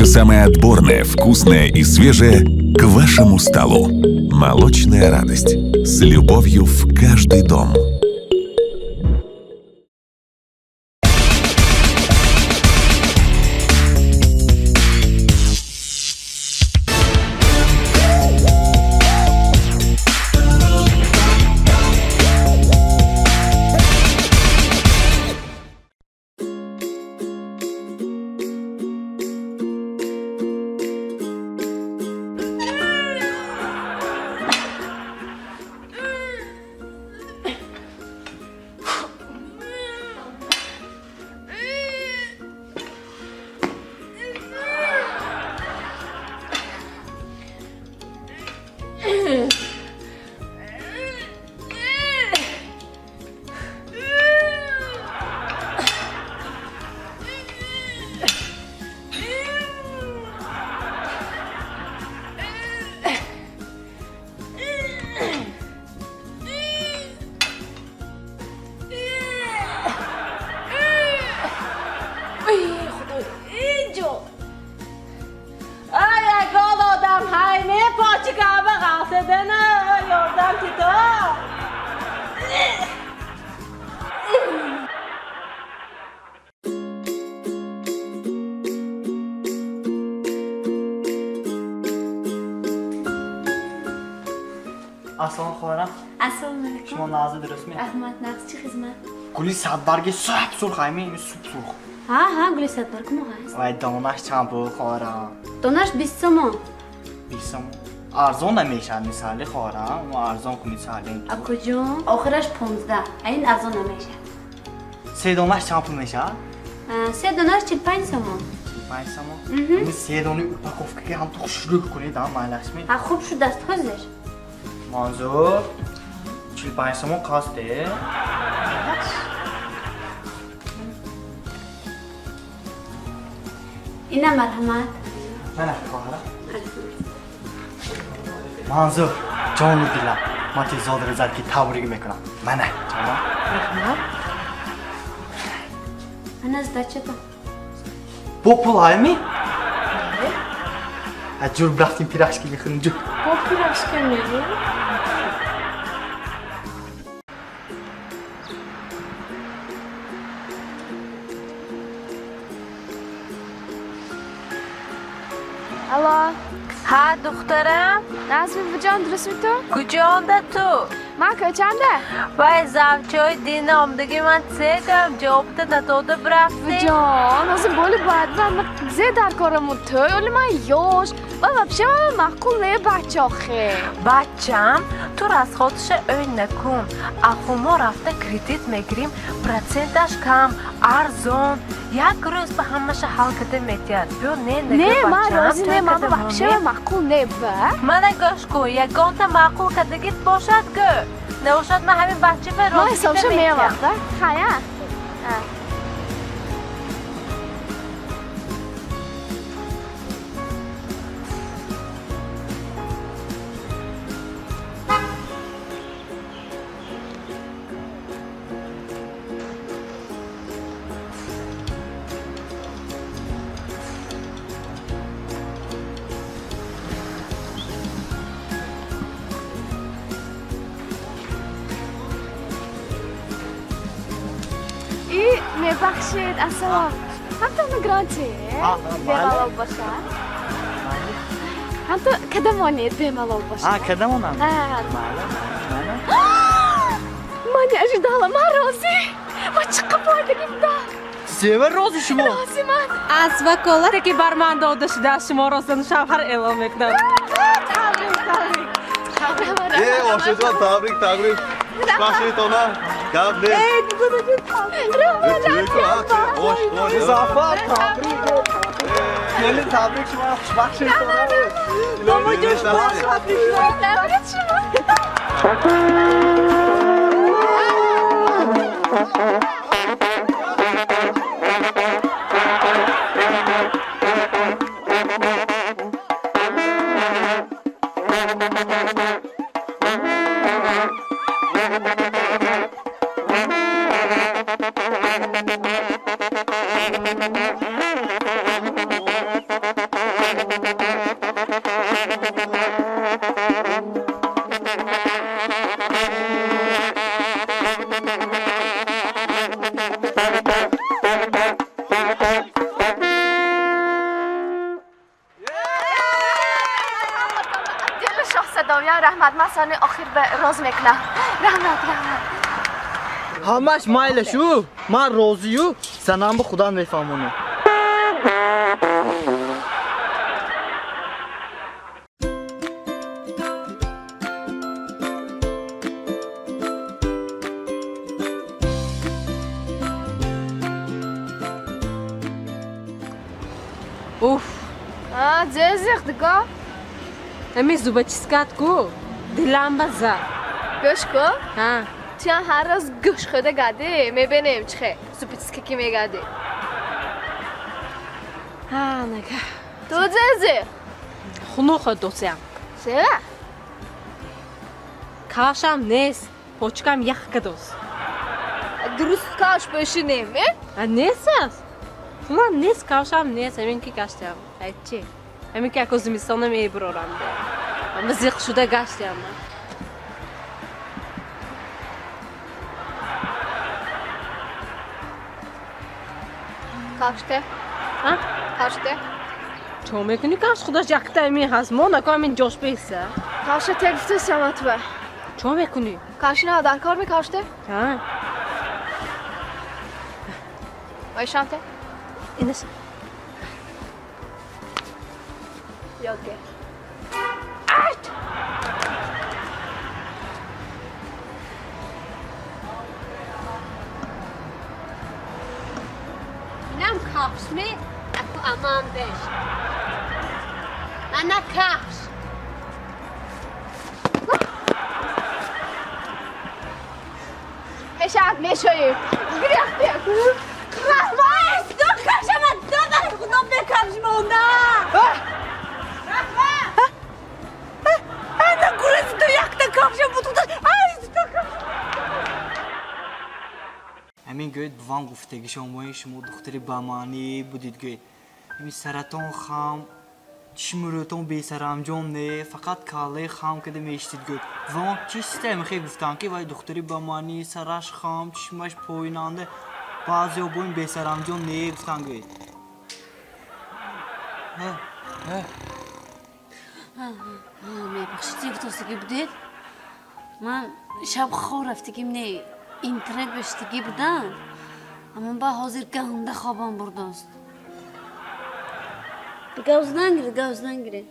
Все самое отборное, вкусное и свежее к вашему столу. Молочная радость. С любовью в каждый дом. Ассалому хоҳарам. Ассалому алайкум. Шумо нағзи дурустми? Раҳмат, нағз. Чӣ хизмат? Гули садбарги суп сурх ҳайми, ин суп сурх. Ҳа, ҳа, гули садбарг мо ҳаст. Вай, донаш чанд пул хоҳарам? Донаш 20 сомон. 20 сомон. Арзон намешавад мисали хоҳарам, мо арзон кунед салем. Акуҷон, охираш 15. Ин арзон намешавад. Се донаш чанд пул мешавад? Се донаш 45 сомон. 45 сомон? Ин се дони упаковка ки ҳам ту хушрӯ кунед, ҳам майлашми. Ҳа, хуб шуд даст ҳозир. Манзур 45 сомон қасде. Ина марҳамат. Мана хоҳарам. Манзур ҷону дилам, ман тезод резад ки табрик мекунам. Мана ҷонам. Раҳмат. Ана сдачата. Бо пул ҳайми? Ҷур рафтим пирашки мехӯрем ҷур. Бо пирашка мерем? Алло. Ҳа, духтарам. Назми буҷон, дурустми ту? Куҷонда ту? Ман кӯчанда. Вай, завчои дина омдаги ман цегам, ҷавобта надода бирафтӣ. Буҷон, ҳозир боли бояд ман зе дар кораму тӯй, оли ман ёш. Ва вообще ман маъқул не бача охе. Бачам, ту расходша ӯй накун. Аху мо рафта кредит мегирим, проценташ кам, арзон. Як рӯз ба ҳамаша ҳал карда метиҳад. Биё не нагӯ Не, ман бачам, розӣ не, тӯй ман карда вообще монем. маъқул не ба. Мана гӯш кун, ягонта маъқул кардагит бошад гӯ. Набошад ман ҳамин бача ба Ман розӣ ҳисобша карда метиҳам. меоварда. Хая. И мебахшед, ассалом. Ҳамто гранти. Бемалол бошад. Ҳамто кадамонед бемалол бошад. Ҳа, кадамонам? Ҳа. Майли, майли. Ман не ожидала, ман розӣ. Ва чиқиб bordigimda. Сева розӣ шумо? Розӣ ман. Аз ваколате ки бар ман дода шудааст, шуморо зану шавҳар эълон мекунам. Табрик, табрик. Е, ошиҷон, табрик, табрик. Хушбахтшавитона. Гап нест. Музаффар, табрик. Келин, табрик шумо, хушбахтшавитона. Табрик шумо. Ман сони охир ба роз мекунам. Раҳмат, раҳмат. Ҳамаш майлашу, ман розию, занам ба худам мефаҳмонам. Уф! А, зезих дика? Ами зубочисткат ку, дилам база. Гӯш ку? Ҳа. Туям ҳар рӯз гӯш хӯрда гадӣ, мебинем чихе, зубочистка ки мегадӣ. Ҳа, нага. Ту зезих? Хунук хӯрд досиям. Чера? Кавшам нест, почкам ях кадос. Дуруст кавш пӯшинем, э? А нест аст. Ман нест, кавшам нест, ҳамин ки гаштям. Айчи? Ҳамин ки ако зимистона мебурорам. Ама зиқ шуда гаштям. Кавште? А? Кавште? Чо мекунӣ кавш худаш якта ҳамин ҳаст. Мо нако ҳамин ҷош беса. Кавша те гуфтасям атва. Чо мекунӣ? Кавши на дар кор мекавште? Ҳа. Вайшам те? Инаш. Ёд гир. Айт! Инам кавшми, аку аман беш. Ана кавш. Мешавад, мешоем. Гиряхте. Раҳмат! Ду кавшама додам, худо бекавш монда. Раҳмат! Ана гурези ту якта кавша буд, худо. Ай, ду кавш. Ҳамин гӯед бувам гуфтагишон, шумо духтари бамаънӣ будид гӯед. Ҳамин саратон хам, чишмурӯтон бесаранҷом не, фақат каллаи хам када меиштид гӯед. Бувам чиста мехе гуфтам ки вай духтари бамаънӣ, сараш хам, чишмаш поинанда, баъзеҳо бо ин бесаранҷом не гуфтан гӯед. Мебахшид, гуфтостагӣ будед? Ман шаб хоб рафтагим не, интернет бештагӣ будам. Аммо ба ҳозир ганда хобам бурдост. Гавз нагиред, гавз нагиред.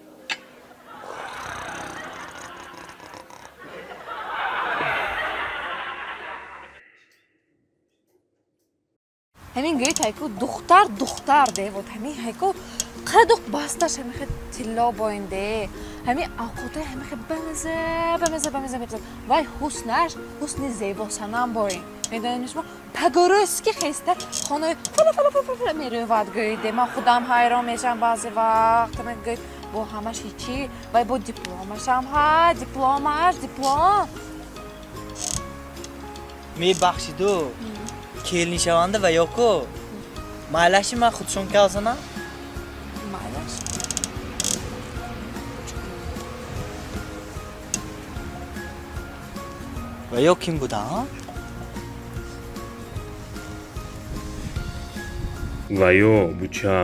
Ҳамин гӯед ҳайку духтар духтар де, вот ҳамин ҳайку қадуқ басташ ҳамин хел тилло боин де. Ҳамин авқотаи ҳамин хел бамаза, бамаза, бамаза мепазад. Вай ҳуснаш, ҳусни зебосанам боин. Медонед шумо пагорӯски хеста хонаи фала фала фала фала мерӯвад гӯед де. Ман худам ҳайрон мешавам баъзе вақт. Ҳамин гӯед бо ҳамаш ҳичи, вай бо дипломашам ҳа, дипломаш, диплом. Мебахшиду, келиншаванда ва ёку майлаши ман худшон калсанам? Майлаш? Ва ё ким будам? Ва ё буча.